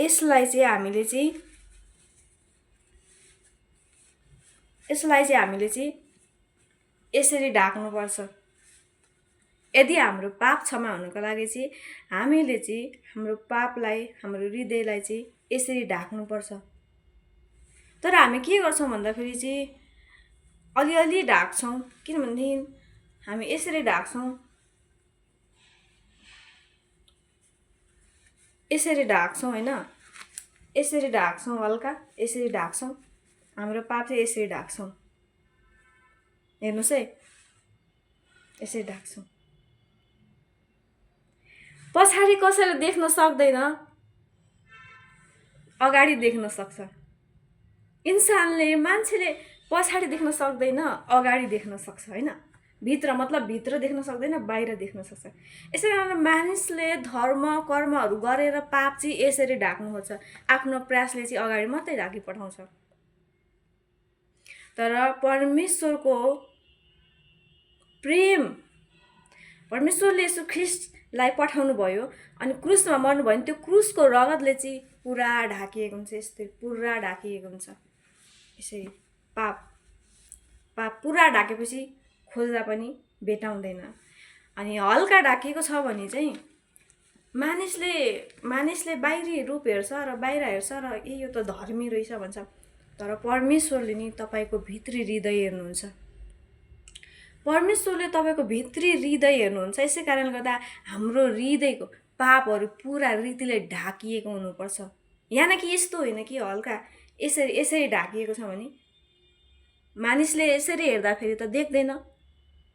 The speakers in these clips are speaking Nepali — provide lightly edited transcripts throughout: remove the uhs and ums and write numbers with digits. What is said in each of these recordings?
यसलाई चाहिँ हामीले चाहिँ यसरी ढाक्नुपर्छ। यदि हाम्रो पाप क्षमा हुनको लागि चाहिँ हामीले चाहिँ हाम्रो पापलाई, हाम्रो हृदयलाई चाहिँ यसरी ढाक्नुपर्छ। तर हामी के गर्छौँ भन्दाखेरि चाहिँ अलिअलि ढाक्छौँ, किनभनेदेखि हामी यसरी ढाक्छौँ, होइन, यसरी ढाक्छौँ, हल्का यसरी ढाक्छौँ, हाम्रो पाप चाहिँ यसरी ढाक्छौँ। हेर्नुहोस् है, यसरी ढाक्छौँ। पछाडि कसैले देख्न सक्दैन, अगाडि देख्न सक्छ। मान्छेले पछाडि देख्न सक्दैन, अगाडि देख्न सक्छ, होइन। भित्र मतलब भित्र देख्न सक्दैन, बाहिर देख्न सक्छ। यसै कारण मानिसले धर्म कर्महरू गरेर पाप चाहिँ यसरी ढाक्नु खोज्छ। आफ्नो प्रयासले चाहिँ अगाडि मात्रै ढाकी पठाउँछ। तर परमेश्वरको प्रेम, परमेश्वरले यसो ख्रिस्टलाई पठाउनु भयो अनि क्रुसमा मर्नु भयो, त्यो क्रुसको रगतले चाहिँ पुरा ढाकिएको हुन्छ। यस्तै पुरा ढाकिएको हुन्छ। यसरी पाप पुरा ढाकेपछि खोज्दा पनि भेटाउँदैन। अनि हल्का ढाकिएको छ भने चाहिँ मानिसले बाहिरी रूप हेर्छ र बाहिर हेर्छ र यो त धर्मी रहेछ भन्छ। तर परमेश्वरले नि तपाईँको भित्री हृदय हेर्नुहुन्छ। परमेश्वरले तपाईँको भित्री हृदय हेर्नुहुन्छ। यसै कारणले गर्दा हाम्रो हृदयको पापहरू पुरा रीतिले ढाकिएको हुनुपर्छ। यहाँ कि यस्तो होइन कि हल्का यसरी ढाकिएको छ भने मानिसले यसरी हेर्दाखेरि त देख्दैन,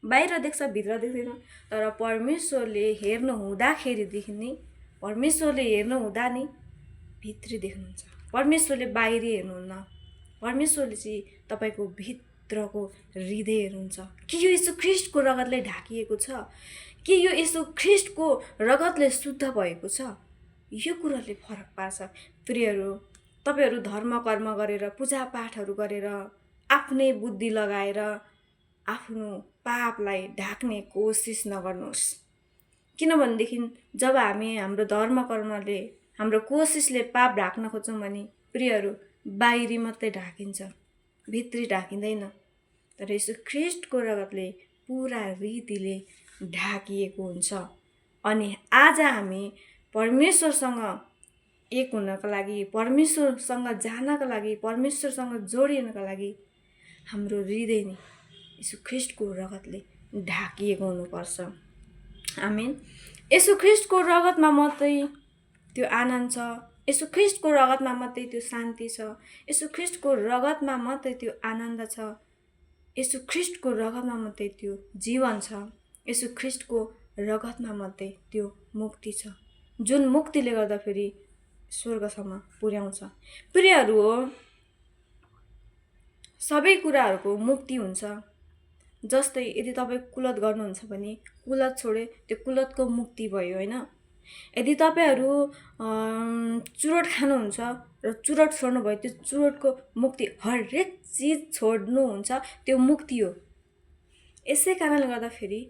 बाहिर देख्छ, भित्र देख्दैन। तर परमेश्वरले हेर्नु हुँदाखेरिदेखि नि, परमेश्वरले हेर्नु हुँदा नि भित्री देख्नुहुन्छ। परमेश्वरले बाहिरी हेर्नुहुन्न। परमेश्वरले चाहिँ तपाईँको भित्रको हृदय हेर्नुहुन्छ कि यो यीशु ख्रिस्टको रगतले ढाकिएको छ, कि यो यीशु ख्रिस्टको रगतले शुद्ध भएको छ। यो कुराले फरक पार्छ। प्रियहरू, तपाईहरू धर्म कर्म गरेर, पूजापाठहरू गरेर, आफ्नै बुद्धि लगाएर आफ्नो पापलाई ढाक्ने कोसिस नगर्नुहोस्। किनभनेदेखि जब हामी हाम्रो धर्म कर्मले, हाम्रो कोसिसले पाप ढाक्न खोज्छौँ भने प्रियहरू बाहिरी मात्रै ढाकिन्छ, भित्री ढाकिँदैन। तर यीशु ख्रिस्टको रगतले पुरा रीतिले ढाकिएको हुन्छ। अनि आज हामी परमेश्वरसँग एक हुनको लागि, परमेश्वरसँग जानका लागि, परमेश्वरसँग जोडिनको लागि हाम्रो हृदय नै यीशु ख्रिस्टको रगतले ढाकिएको हुनुपर्छ। आमेन। यीशु ख्रिस्टको रगतमा मात्रै त्यो आनन्द छ। यीशु ख्रिस्टको रगतमा मात्रै त्यो शान्ति छ। यीशु ख्रिस्टको रगतमा मात्रै त्यो आनन्द छ। यीशु ख्रिस्टको रगतमा मात्रै त्यो जीवन छ। यीशु ख्रिस्टको रगतमा मात्रै त्यो मुक्ति छ, जुन मुक्तिले गर्दाखेरि स्वर्गसम्म पुर्याउँछ। प्रियहरू हो, सबै कुराहरूको मुक्ति हुन्छ। जस्तै यदि तपाईँ कुलत गर्नुहुन्छ भने कुलत छोडे त्यो कुलतको मुक्ति भयो, होइन। यदि तपाईँहरू चुरोट खानुहुन्छ र चुरोट छोड्नु भयो, त्यो चुरोटको मुक्ति, हरेक चिज छोड्नुहुन्छ त्यो मुक्ति हो। यसै कारणले गर्दाखेरि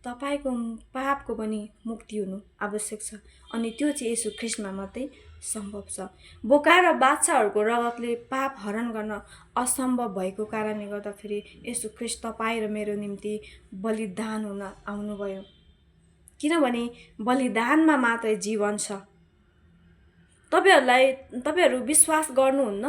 तपाईँको पापको पनि मुक्ति हुनु आवश्यक छ। अनि त्यो चाहिँ यीशु ख्रिस्टमा मात्रै सम्भव छ। बोका र बाछाहरूको रगतले पाप हरण गर्न असम्भव भएको कारणले गर्दाखेरि यीशु ख्रिस्ट तपाईँ र मेरो निम्ति बलिदान हुन आउनुभयो। किनभने बलिदानमा मात्रै जीवन छ। तपाईहरू विश्वास गर्नुहुन्न,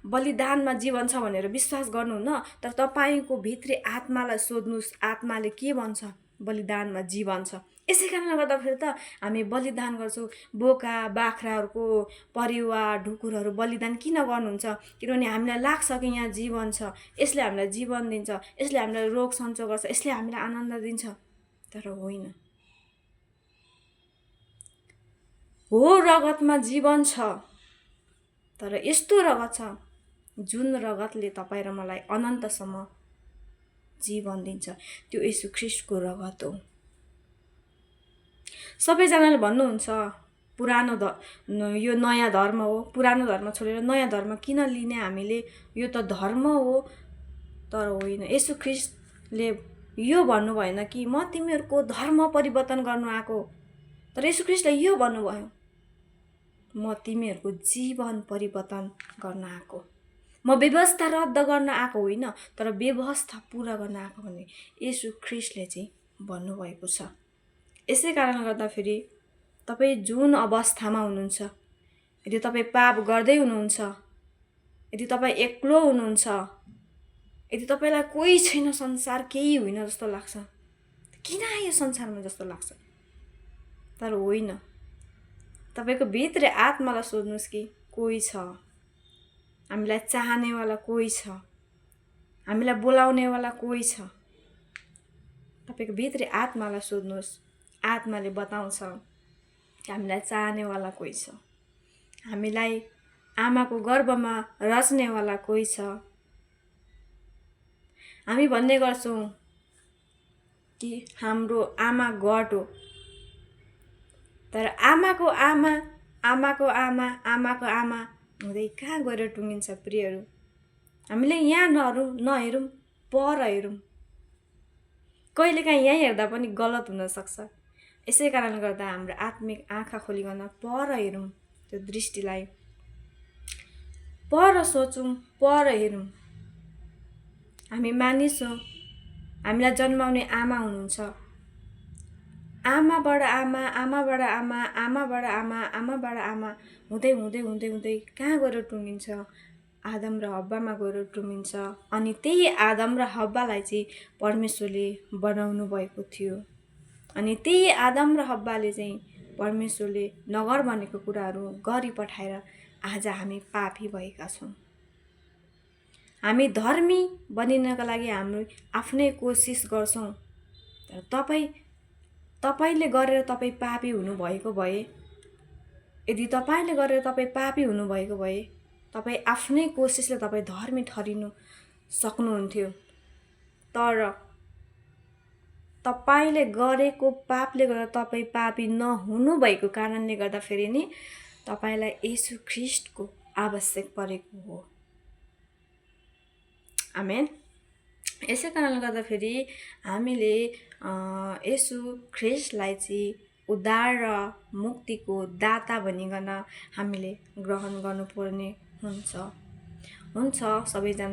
बलिदानमा जीवन छ भनेर विश्वास गर्नुहुन्न। तर तपाईँको भित्री आत्मालाई सोध्नुहोस्, आत्माले के भन्छ? बलिदानमा जीवन छ। यसै कारणले गर्दाखेरि त हामी बलिदान गर्छौँ। बोका बाख्राहरूको परिवार ढुकुरहरू बलिदान किन गर्नुहुन्छ? किनभने हामीलाई लाग्छ कि यहाँ जीवन छ, यसले हामीलाई जीवन दिन्छ, यसले हामीलाई रोग सन्चो गर्छ, यसले हामीलाई आनन्द दिन्छ। तर होइन, हो रगतमा जीवन छ, तर यस्तो रगत छ जुन रगतले तपाईँ र मलाई अनन्तसम्म जीवन दिन्छ। त्यो यीशु ख्रिस्टको रगत हो। सबैजनाले भन्नुहुन्छ यो नयाँ धर्म हो, पुरानो धर्म छोडेर नयाँ धर्म किन लिने हामीले, यो त धर्म हो। तर होइन, यीशु ख्रिस्टले यो भन्नु भएन कि म तिमीहरूको धर्म परिवर्तन गर्नु आएको। तर यीशु ख्रिस्टले यो भन्नुभयो, म तिमीहरूको जीवन परिवर्तन गर्न आएको, म व्यवस्था रद्द गर्न आएको होइन, तर व्यवस्था पुरा गर्न आएको भने येशू ख्रीष्टले चाहिँ भन्नुभएको छ। यसै कारणले गर्दाखेरि तपाईँ जुन अवस्थामा हुनुहुन्छ, यदि तपाईँ पाप गर्दै हुनुहुन्छ, यदि तपाईँ एक्लो हुनुहुन्छ, यदि तपाईँलाई कोही छैन, संसार केही होइन जस्तो लाग्छ, किन आयो संसारमा जस्तो लाग्छ, तर होइन, तपाईँको भित्र आत्मालाई सोध्नुहोस् कि कोही छ, हामीलाई चाहनेवाला कोही छ, हामीलाई बोलाउनेवाला कोही छ। तपाईँको भित्र आत्मालाई सोध्नुहोस्, आत्माले बताउँछ कि हामीलाई चाहनेवाला कोही छ, हामीलाई आमाको गर्भमा रच्नेवाला कोही छ। हामी भन्ने गर्छौँ कि हाम्रो आमा गड हो, तर आमाको आमा, आमाको आमा, आमाको आमा हुँदै कहाँ गएर टुङ्गिन्छ प्रियहरू? हामीले यहाँ नहेरौँ, पर हेरौँ। कहिलेकाहीँ यहाँ हेर्दा पनि गलत हुनसक्छ। यसै कारणले गर्दा हाम्रो आत्मिक आँखा खोलिकन पर हेरौँ, त्यो दृष्टिलाई पर सोचौँ, पर हेरौँ। हामी मानिस हौँ, हामीलाई जन्माउने आमा हुनुहुन्छ, आमाबाट आमा, आमाबाट आमा, आमाबाट आमा, आमाबाट आमा हुँदै हुँदै हुँदै हुँदै कहाँ गएर टुङ्गिन्छ? आदम र हव्वामा गएर टुङ्गिन्छ। अनि त्यही आदम र हव्वालाई चाहिँ परमेश्वरले बनाउनु भएको थियो। अनि त्यही आदम र हव्वाले चाहिँ परमेश्वरले नगर भनेको कुराहरू गरी पठाएर आज हामी पापी भएका छौँ। हामी धर्मी बनिनका लागि हाम्रो आफ्नै कोसिस गर्छौँ, तर तपाईले गरेर तपाईँ पापी हुनुभएको भए, यदि तपाईँले गरेर तपाईँ पापी हुनुभएको भए, तपाईँ आफ्नै कोसिसले तपाईँ धर्मी ठहरिनु सक्नुहुन्थ्यो। तर तपाईँले गरेको पापले गर्दा तपाईँ पापी नहुनु भएको कारणले गर्दाखेरि नि तपाईँलाई येशू ख्रीष्टको आवश्यक परेको हो। आमेन। यसै कारणले गर्दाखेरि हामीले येशू ख्रीष्टलाई चाहिँ उद्धार र मुक्तिको दाता भनिकन हामीले ग्रहण गर्नुपर्ने हुन्छ सबैजना